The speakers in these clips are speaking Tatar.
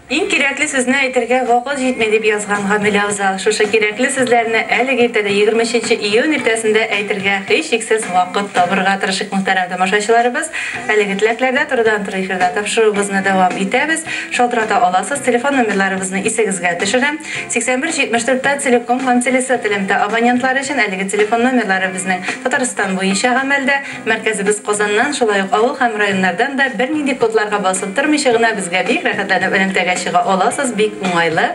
Иң кирәкле сүзне әйтергә вакыт җитми, дип язган Гамил Авзал. Шушы кирәкле сүзләрне әлеге иртәдә, 23 июнь иртәсендә әйтергә һичшиксез вакыт табырга тырышыйк, мөхтәрәм тамашачыларыбыз. Әлеге теләкләрдә турыдан-туры эфирда тапшыруыбызны дәвам итәбез. Шалтырата аласыз, телефон номерларыбызны исегезгә төшерәм. 81 74 тә Телеком һәм Телесат элемтә абонентлары өчен әлеге телефон номерлары безнең Татарстан буенча гамәлдә. Мәркәзебез Казаннан, шулай ук авыл һәм районнардан да бернинди кодларга басып тормыйча гына безгә бик рәхәтләнеп элемтәгә чыга аласыз, бик уңайлы.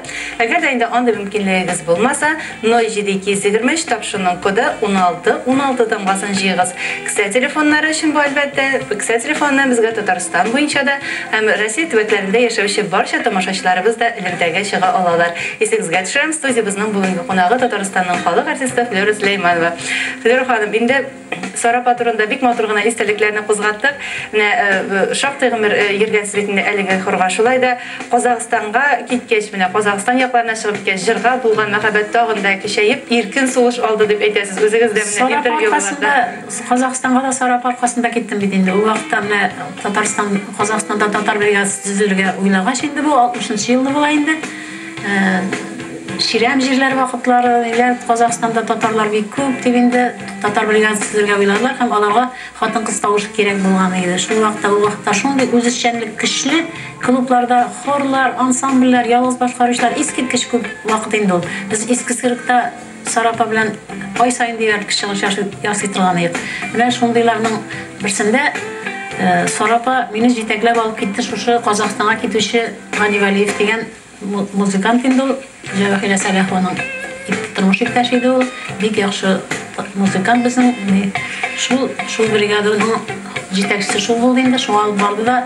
Әгәр дә инде андый мөмкинлегегез булмаса, 07223 тапшыруның коды 16 16 тамгасын җыегыз. Кесә телефоннары өчен бу, әлбәттә. Кесә телефоныннан безгә Татарстан буенча да һәм Россия төбәкләрендә яшәүче барча тамашачыларыбыз да элемтәгә чыга алалар. Исегезгә төшерәм, студиябезнең бүгенге кунагы Татарстанның халык артисты Флюра Сөләйманова. Флюра ханым, инде Сара апа турында бик матур гына истәлекләрне кузгаттык. Менә э, шактый гомер э, йөргәнсез бит инде әлеге хорга. Шулай да Казахстанга киткәч, менә Казахстан якларына чыгып киткәч, җырга булган мәхәббәт тагын да көчәеп, иркен сулыш алды дип әйтәсез. Үзегез дә менә Сара апа аркасында интервьюларда. Казахстанга да Сара апа аркасында киттем бит инде. Ул вакытта менә Татарстан, Казахстанда татар бригадасы төзелергә уйлагач инде бу 60 нчы елны була инде. Э, Чирәм җирләр вакытлары, ниләр, Казахстанда татарлар бик күп дип инде татар бригадасы төзергә уйладылар һәм аларга хатын-кыз тавышы кирәк булган иде. Шул вакытта, ул вакытта шундый үзешчәнлек көчле, клубларда хорлар, ансамбльләр, ялгыз башкаручылар искиткеч күп вакыт инде ул. Без Иске Сырыкта Сара апа белән ай саен диярлек чыгыш ясый торган идек. Менә шундыйларның берсендә э, Сара апа мине җитәкләп алып китте шушы Казахстанга китүче Гани Вәлиев дигән музыкант инде ул, Җәвәхирә Сәләхованың тормыш иптәше иде ул. Бик яхшы музыкант безнең. Шул шул бригаданың җитәкчесе шул булды инде, шуңа алып барды да.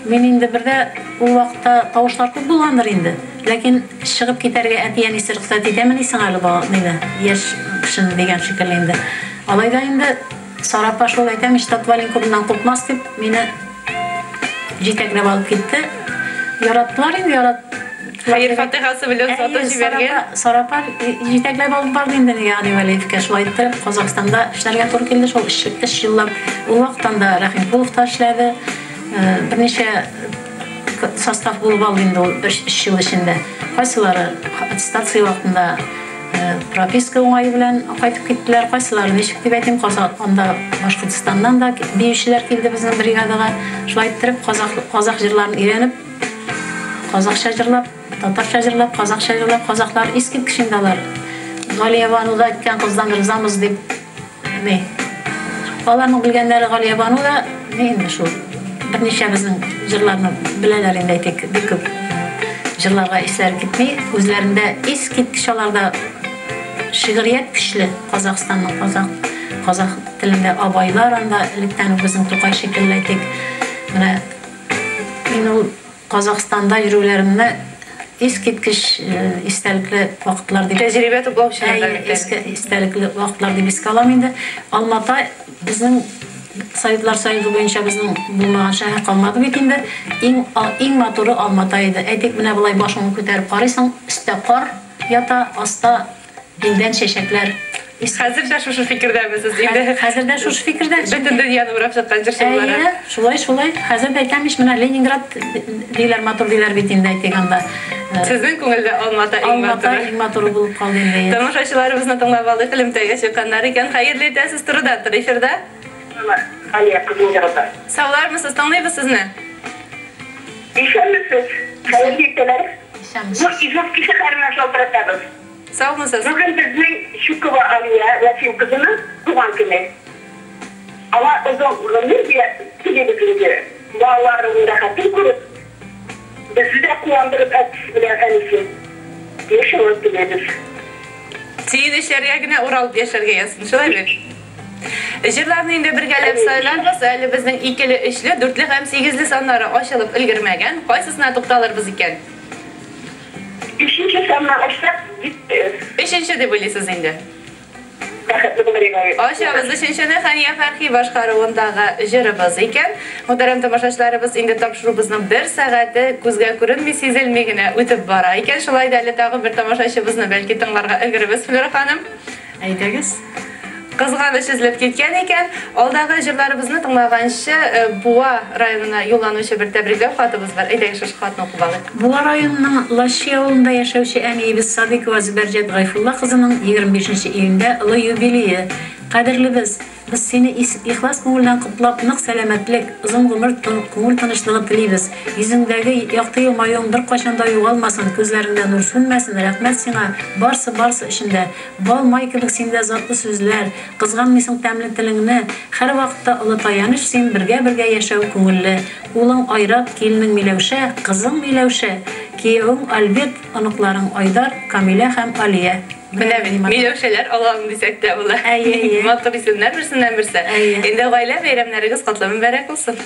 Мин инде бер дә ул вакытта тавышлар күп булгандыр инде. Ләкин чыгып китәргә әти-әнисе рөхсәт итәмени соң әле бала, мине, яшь кешене дигән шикелле инде. Алай да инде Сара апа шул әйтәм ич, Татвалин клубыннан куркмас дип, мине Җитәкләп алып китте. Яраттылар инде, ярат. Хәер фатихасы белән сатып җибәргән. Сара апа җитәкләп алып барды инде нигә Гани Вәлиевкә. Шулай итеп, Казахстанда эшләргә туры килде шул өч еллап. Ул вакыттан да Рәхимкулов та эшләде. Берничә состав булып алды инде ул өч ел эчендә. Кайсылары аттестация вакытында Прописка уңае белән кайтып киттеләр. Кайсылары ничек дип әйтим, Казах, анда Башкортстаннан да биючеләр килде безнең бригадага. Шулай иттереп, казах, казах җырларын өйрәнеп, казахча җырлап, татарча җырлап, казахча җырлап, казахлар искиткеч инде алар. Галиябану да әйткән кыздан ризамыз дип. Ни? Аларның белгәннәре Галиябану да, ни инде шул. Берничә безнең җырларны беләләр инде әйтик, бик күп җырларга исләре китми. Үзләрендә искиткеч аларда шигърият көчле. Казахстанның казах казах телендә абайлар анда электән үк безнең Тукай шикелле әйтик. Менә мин ул Казахстанда йөрүләремне искиткеч истәлекле вакытлар дип. Тәҗрибә туплау өчен анда бит әле. Истәлекле вакытлар дип искә алам инде. Алмата безнең Советлар Союзы буенча безнең булмаган шәһәр калмады бит инде. Иң иң матуры Алмата иде. Әйтик, менә болай башыңны күтәреп карыйсың, өстә кар ята, аста Гөлдән чәчәкләр. Хәзер дә шушы фикердәме сез инде? Хәзер дә шушы фикердә. Бөтен дөньяны урап чыккан җырчы буларак. Әйе, шулай, шулай. Хәзер дә әйтәм ич, менә Ленинград диләр, матур диләр бит инде, әйтик анда. Сезнең күңелдә Алмата иң матуры. Алмата иң матуры булып калды инде. Тамашачыларыбызны тыңлап алыйк, элемтәгә чыкканнар икән. Хәерле иртә, сез турыдан-туры эфирда. Алия кызым ярата. Саулармысыз, тыңлыйбыз сезне. Исәнмесез, хәерле иртәләр. Исәнмесез. Бу Ижевский шәһәреннән шалтыратабыз. Саумысыз? Бүген безнең Чукова Алия Рәсим кызының туган көне. Аңа озын гомер телибез инде. Балаларының рәхәтен күреп, безне дә куандырып әтисе белән әнисен яшәвен телибез. Сөенечләргә генә уралып яшәргә язсын, шулай бит? Җырларны инде бергәләп сайларбыз. Әле безнең икеле, өчле, дүртле һәм сигезле саннары ачылып өлгермәгән. Кайсысына тукталырбыз икән? Өченче санны ачсак, бик Өченче дип уйлыйсыз инде. бәхетле булыр идек. Ачабыз өченчене Хәния Фәрхи башкаруындагы җырыбыз икән. Мөхтәрәм тамашачыларыбыз, инде тапшыруыбызның бер сәгате күзгә күренми, сизелми генә үтеп бара икән. Шулай да әле тагын бер тамашачыбызны бәлки тыңларга өлгерербез, Флюра ханым. Әйдәгез. Кызганыч өзелеп киткән икән. Алдагы җырларыбызны тыңлаганчы, Буа районына юлланучы бер тәбрикләү хатыбыз бар. Әйдәгез, шушы хатны укып алыйк. Буа районының Лащи авылында яшәүче әниебез Садыйкова Зөбәрҗәт Гайфулла кызының 25 нче июньдә олы юбилее. Кадерлебез! Без сине ихлас күңелдән котлап, нык сәламәтлек, озын гомер, күңел тынычлыгы телибез. Йөзеңдәге якты елмаюың беркайчан да югалмасын, күзләреңдә нур сүнмәсен, рәхмәт сиңа барсы-барсы өчен дә. Бал-май кебек синдә затлы сүзләр, кызганмыйсың тәмле телеңне, һәрвакытта олы таяныч син, бергә-бергә яшәү күңелле. Улың Айрат, киленең Миләүшә, кызың Миләүшә, киявең Альберт, оныкларың Айдар, Камилә һәм Алия. Менә бит, миләүшәләр алган дисәк тә була. Әйе, әйе. Матур исемнәр берсеннән берсе. Әйе. Инде гаилә бәйрәмнәрегез котлы мөбарәк булсын.